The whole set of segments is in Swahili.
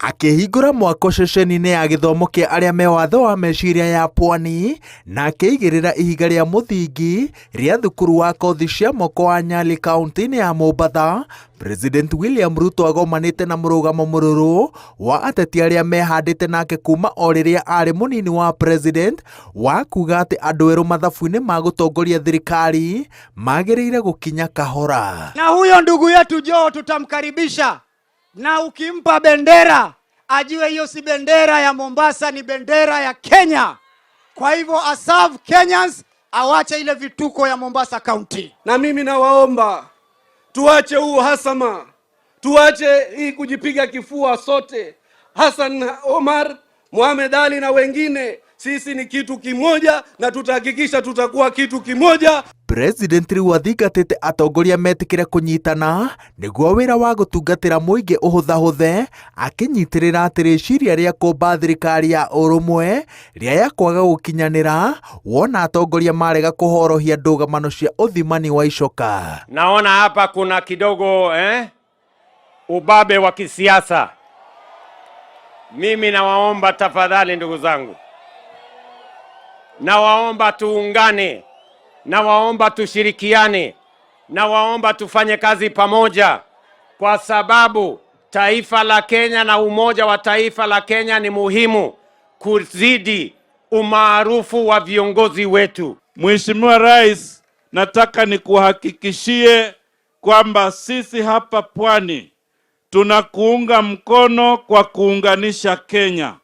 Akĩhingũra mwako ceceni-inĩ ya gĩthomo kĩa arĩa me wathe wa meciria ya Pwani na akĩigĩrĩra ihiga rĩa mũthingi rĩa thukuru wa kothi cia moko wa Nyali kaunti-inĩ ya Mombatha, President William Ruto agomanĩte na mũrũgamo mũrũrũ wa ateti arĩa mehandĩte nake kuma o rĩrĩa arĩ mũnini wa president wa kuga atĩ andũ erũ mathabu-inĩ ma gũtongoria thirikari magĩrĩire gũkinya kahora. Na huyo ndugu yetu Joho tutamkaribisha, na ukimpa bendera ajue hiyo si bendera ya Mombasa, ni bendera ya Kenya. Kwa hivyo aserve Kenyans, awache ile vituko ya Mombasa County. Na mimi nawaomba tuache huu uhasama, tuache hii kujipiga kifua sote. Hassan Omar, Mohamed Ali na wengine, sisi ni kitu kimoja na tutahakikisha tutakuwa kitu kimoja. President rĩu athingatĩte atongoria metĩkĩre kũnyitana nĩguo wĩra wa gũtungatĩra mũingĩ ũhũthahũthe, akĩnyitĩrĩra atĩ rĩciria rĩa kũmba thirikari ya ũrũmwe rĩaya kwaga gũkinyanĩra wona atongoria marega kũhorohia ndũgamano cia ũthimani wa icoka. Naona hapa kuna kidogo ubabe wa kisiasa. Mimi nawaomba tafadhali, ndugu zangu, nawaomba tuungane, nawaomba tushirikiane, nawaomba tufanye kazi pamoja, kwa sababu taifa la Kenya na umoja wa taifa la Kenya ni muhimu kuzidi umaarufu wa viongozi wetu. Mheshimiwa Rais, nataka nikuhakikishie kwamba sisi hapa Pwani tunakuunga mkono kwa kuunganisha Kenya.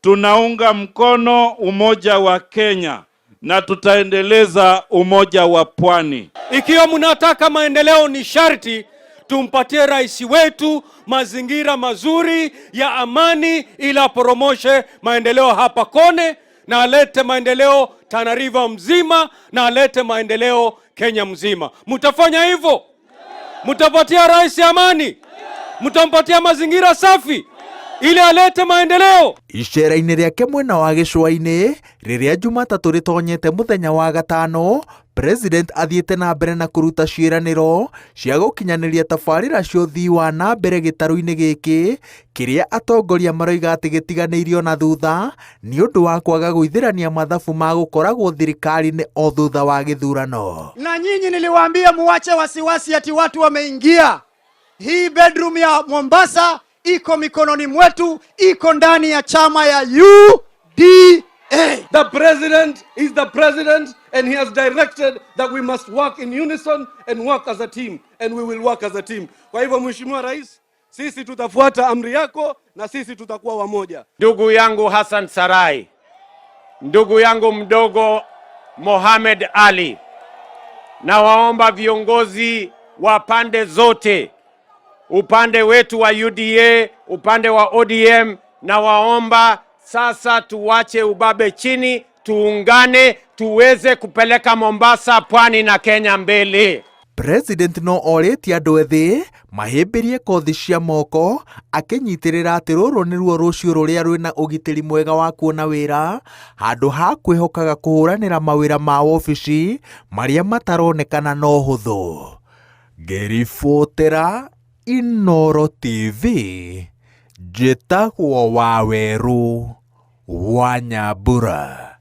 Tunaunga mkono umoja wa Kenya na tutaendeleza umoja wa Pwani. Ikiwa mnataka maendeleo, ni sharti tumpatie rais wetu mazingira mazuri ya amani, ili aporomoshe maendeleo hapa Kone na alete maendeleo Tana River mzima na alete maendeleo Kenya mzima. Mtafanya hivyo? Mtapatia rais amani? Mtampatia mazingira safi ili alete maendeleo? Icera-inĩ rĩake mwena wa gĩcũa-inĩ rĩrĩa Jumatatũ rĩtonyete mũthenya wa gatano, President athiĩte na mbere na kũruta ciĩranĩro cia gũkinyanĩria tabarĩra cia ũthii wa na mbere gĩtarũ-inĩ gĩkĩ kĩrĩa atongoria maroiga atĩ gĩtiganĩirio na thutha nĩ ũndũ wa kwaga gũithĩrania mathabu ma gũkoragwo thirikari-inĩ o thutha wa gĩthurano. Na nyinyi niliwaambia muwache wasiwasi ati watu wameingia. Hii bedroom ya Mombasa iko mikononi mwetu, iko ndani ya chama ya UDA. The president is the president and he has directed that we must work in unison and work as a team and we will work as a team. Kwa hivyo Mheshimiwa Rais, sisi tutafuata amri yako na sisi tutakuwa wamoja. Ndugu yangu Hassan Sarai, ndugu yangu mdogo Mohamed Ali, nawaomba viongozi wa pande zote, upande wetu wa UDA, upande wa ODM, nawaomba sasa tuwache ubabe chini, tuungane, tuweze kupeleka Mombasa, Pwani na Kenya mbele. President no orĩtie andũ ethĩ mahĩmbĩrie kothi cia moko, akĩnyitĩrĩra atĩ rũrũ nĩruo rũciũ rũrĩa rwĩna ũgitĩri mwega wa kuona wĩra handũ ha kwĩhokaga kũhũranĩra mawĩra ma wobici marĩa mataronekana na ũhũthũ. Ngĩribotera Inooro TV, njĩtagwo Wawerũ wa Nyambura.